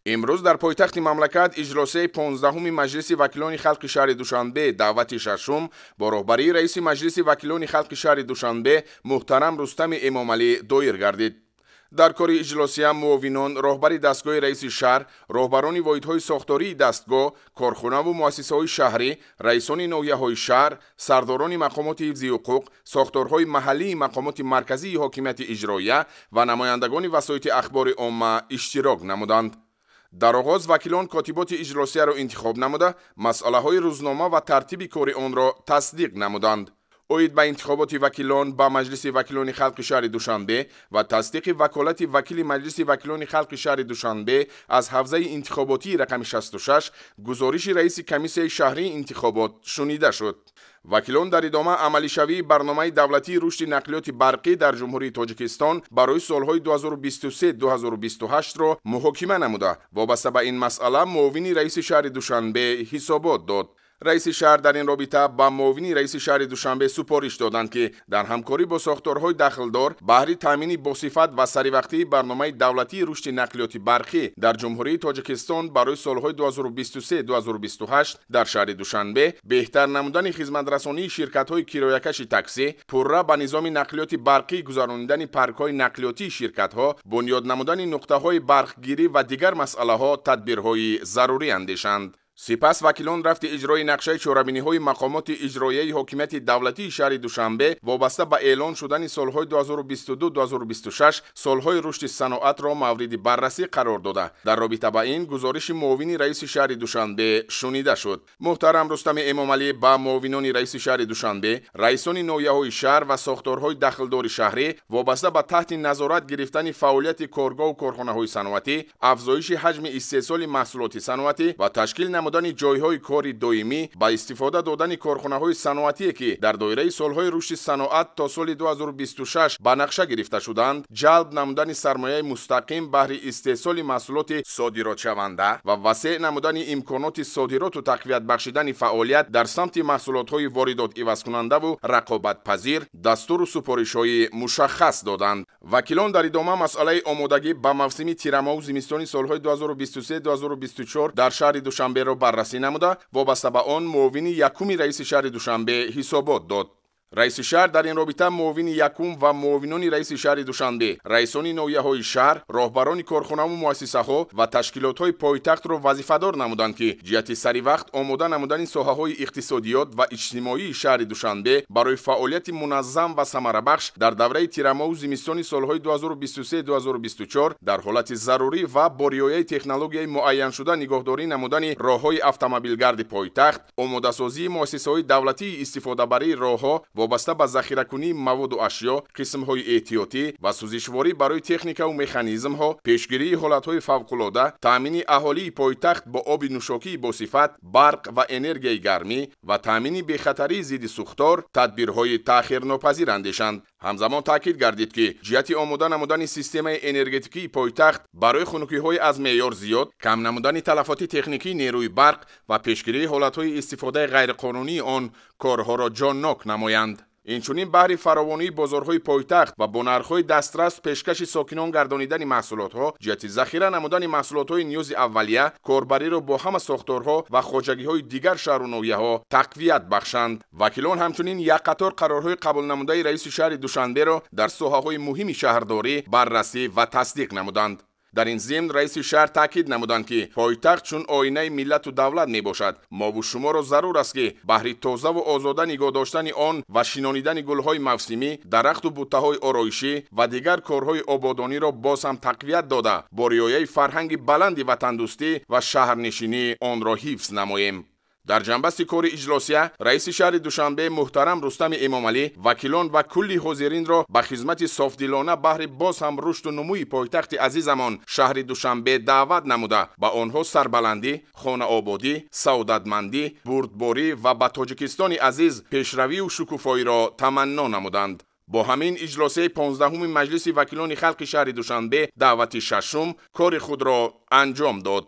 Имрӯз дар пойтахти мамлакат иҷлосияи 15-уми Маҷлиси вакилони халқи шаҳри Душанбе даъвати шашум бо роҳбарии раиси Маҷлиси вакилони халқи шаҳри Душанбе муҳтарам Рустами Эмомалӣ доир гардид. Дар кори иҷлосия муовинон, роҳбари дастгоҳи раиси шаҳр, роҳбарони воҳидҳои сохтории дастгоҳ, корхонаву муассисаҳои шаҳрӣ, раисони ноҳияҳои шаҳр, сардорони мақомоти ҳифзи ҳуқуқ, сохторҳои маҳаллии мақомоти марказии ҳокимияти иҷроия ва намояндагони васоити ахбори омма иштирок намуданд. Дар оғоз вакилон котиботи иҷлосияро интихоб намуда, масъалаҳои рӯзнома ва тартиби кори онро тасдиқ намуданд. Оид ба интихоботи вакилон ба Маҷлиси вакилони халқи шаҳри Душанбе ва тасдиқи ваколати вакили Маҷлиси вакилони халқи шаҳри Душанбе аз ҳавзаи интихоботии рақами 66 гузориши раиси комиссияи шаҳрии интихобот шунида шуд. Вакилон дар идома амалишавии барномаи давлатии рушди нақлиёти барқӣ дар Ҷумҳурии Тоҷикистон барои солҳои 2023-2028-ро муҳокима намуда, вобаста ба ин масъала муовини раиси шаҳри Душанбе ҳисобот дод. Раиси шаҳр дар ин робита ба муовини раиси шаҳри Душанбе супориш доданд, ки дар ҳамкорӣ бо сохторҳои дахлдор баҳри таъмини босифат ва саривақтии барномаи давлатии рушди нақлиёти барқӣ дар Ҷумҳурии Тоҷикистон барои солҳои 2023-2028 дар шаҳри Душанбе беҳтар намудани хизматрасонии ширкатҳои кироякаши таксӣ, пурра ба низоми нақлиёти барқӣ гузаронидани паркҳои нақлиётии ширкатҳо, бунёд намудани нуқтаҳои барқгирӣ ва дигар масъалаҳо тадбирҳои зарурӣ андешанд. Сипас вакилон рафти иҷрои нақшаи чорабиниҳои мақомоти иҷроияи ҳокимияти давлатии шаҳри Душанбе вобаста ба эълон шудани солҳои 2022-2026 солҳои рушди саноатро мавриди баррасӣ қарор дода. Дар робита ба ин гузориши муовини раиси шаҳри Душанбе шунида шуд. Муҳтарам Рустами Эмомалӣ ба муовинони раиси шаҳри Душанбе, раисони ноҳияҳои шаҳр ва сохторҳои дахлдори шаҳрӣ вобаста ба таҳти назорат гирифтани фаъолияти коргоҳу корхонаҳои саноатӣ, афзоиши ҳаҷми истеҳсоли маҳсулоти саноатӣ ва ташкил намудани ҷойҳои кори доимӣ, ба истифода додани корхонаҳои саноатие, ки дар доираи солҳои рушди саноат то соли 2026 ба нақша гирифта шуданд, ҷалб намудани сармояи мустақим баҳри истеҳсоли маҳсулоти содиротшаванда ва васеъ намудани имконоти содироту тақвият бахшидани фаъолият дар самти маҳсулотҳои воридот ивазкунандаву рақобатпазир дастуру супоришҳои мушаххас доданд. Вакилон дар идома масъалаи омодагӣ ба мавсими тирамоҳу зимистони солҳои 2023-2024 дар шаҳри Душанберо баррасӣ намуда, вобаста ба он муовини якуми раиси шаҳри Душанбе ҳисобот дод. Раиси шаҳр дар ин робита муовини якум ва муовинони раиси шаҳри Душанбе, раисони ноҳияҳои шаҳр, роҳбарони корхонаву муассисаҳо ва ташкилотҳои пойтахтро вазифадор намуданд, ки ҷиҳати саривақт омода намудани соҳаҳои иқтисодиёт ва иҷтимоии шаҳри Душанбе барои фаъолияти муназзам ва самарабахш дар давраи тирамоҳу зимистони солҳои 2023-2024 дар ҳолати зарурӣ ва бо риояи технологияи муайяншуда нигоҳдорӣ намудани роҳҳои автомобилгарди пойтахт, омодасозии муассисаҳои давлатии истифодабарии роҳҳо вобаста ба захиракунии маводу ашё, қисмҳои эҳтиётӣ ва сӯзишворӣ барои техникаву механизмҳо, пешгирии ҳолатҳои фавқулода, таъмини аҳолии пойтахт бо оби нӯшокии босифат, барқ ва энергияи гармӣ ва таъмини бехатарии зидди сӯхтор тадбирҳои таъхирнопазир андешанд. Ҳамзамон таъкид гардид, ки ҷиҳати омода намудани системаи энергетикии пойтахт барои хунукиҳои аз меъёр зиёд, кам намудани талафоти техникии нерӯи барқ ва пешгирии ҳолатҳои истифодаи ғайриқонунии он корҳоро ҷоннок намоянд. Инчунин баҳри фаровонии бозорҳои пойтахт ва бо нархҳои дастрас пешкаши сокинон гардонидани маҳсулотҳо, ҷиҳати захира намудани маҳсулотҳои ниёзи аввалия корбариро бо ҳама сохторҳо ва хоҷагиҳои дигар шаҳру ноҳияҳо тақвият бахшанд. Вакилон ҳамчунин як қатор қарорҳои қабулнамудаи раиси шаҳри Душанберо дар соҳаҳои муҳими шаҳрдорӣ баррасӣ ва тасдиқ намуданд. Дар ин зимн раиси шаҳр таъкид намуданд, ки пойтахт чун оинаи миллату давлат мебошад. Мову шуморо зарур аст, ки баҳри тозаву озода нигоҳ доштани он ва шинонидани гулҳои мавсимӣ, дарахту буттаҳои ороишӣ ва дигар корҳои ободониро боз ҳам тақвият дода, бо риояи фарҳанги баланди ватандӯстӣ ва шаҳрнишинӣ онро ҳифз намоем. Дар ҷанбасти кори иҷлосия раиси шаҳри Душанбе муҳтарам Рустами Эмомалӣ вакилон ва кулли ҳозиринро ба хизмати софдилона баҳри боз ҳам рушду нумӯи пойтахти азизамон шаҳри Душанбе даъват намуда, ба онҳо сарбаландӣ, хонаободӣ, саодатмандӣ, бурдборӣ ва ба Тоҷикистони азиз пешравию шукуфоиро таманно намуданд. Бо ҳамин иҷлосияи 15-уми Маҷлиси вакилони халқи шаҳри Душанбе даъвати шашум кори худро анҷом дод.